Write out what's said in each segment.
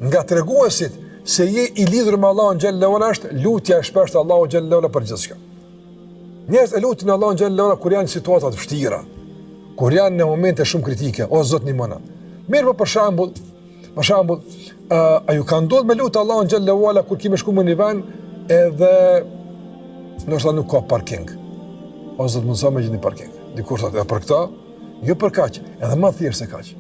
Nga treguesit se je i lidhur me Allahun xhelle ue ala është lutja e shpeshtë Allahut xhelle ue ala për gjithçka. Njerëzit e lutin Allahun xhelle ue ala kur janë në situata të vështira, kur janë në momente shumë kritike, o Zot ndihmona. Mirëpo për shembull, për shembull, a, a ju ka ndodhur me lut Allahun xhelle ue ala kur kemi shkuar në një vend edhe ndoshta nuk ka parking. O Zot mundëso me gjet një parking. Dikush thotë, e për këtë, jo për kaq, edhe më thjesht se kaq.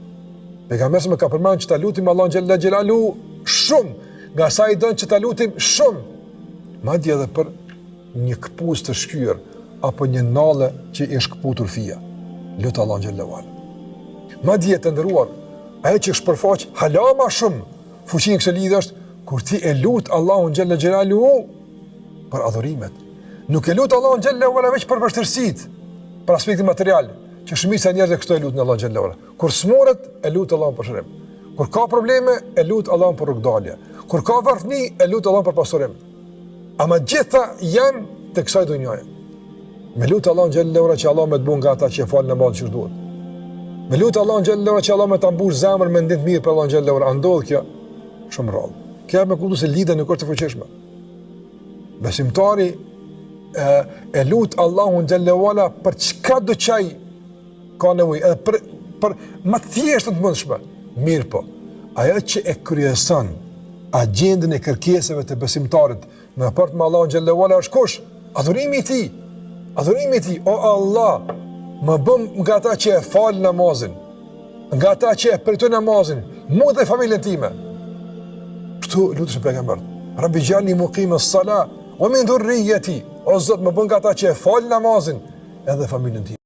Pejgamberi më ka përmend që ta lutim Allahun xhelle xhelaluhu shumë, nga sa ai don që ta lutim shumë. Madje edhe për një këpucë të shqyer apo një nalle që i është këputur fija. Lut Allahun xhelle ue ala. Madje të nderuar, ajo që shpërfaq hala ma shumë fuqinë e kësaj lidhje është kur ti e lut Allahun xhelle xhelaluhu për adhurimet. Nuk e lut Allahun xhelle ue ala veç për vështirësitë, për aspektin material, që shumica e njerëzve kështu e lutin Allahun xhelle ue ala. Kur smuret, e lut Allahun për shërim. Kur ka probleme, e lut Allahun për rrugëdalje. Kur ka varfni, e lut Allahun për pasurim. Ama gjitha janë të kësaj dunjaje. Me lut Allahun xhelle ue ala që Allah me të bo nga ata që e falin namazin qysh duhet. Me lut Allahun xhelle ue ala që Allah me ta mbush zemrën me mendim të mirë për Allahun xhelle ue ala. A ndodh kjo? Shumë rrallë. Kjo me kuptu se lidhja nuk është e fuqishme. Besimtari e, e lut Allahun xhelle ue ala për çka do që ai ka nevojë edhe për për më të thjeshtën të mundshme. Mirëpo, ajo që e kryeson agjendën e kërkesave të besimtarit në raport me Allahun xhelle ue ala është kush? Adhurimi i tij. Adhurimi i tij, o Allah, më bën nga ata që e falin namazin, nga ata që e përjetojnë namazin, mua dhe familjen time. Kështu luteshin pejgamberët. Rabbi xhalni mukime sala, wa min dhurrijeti. O Zot, më bën nga ata që e falin namazin, edhe familjen time.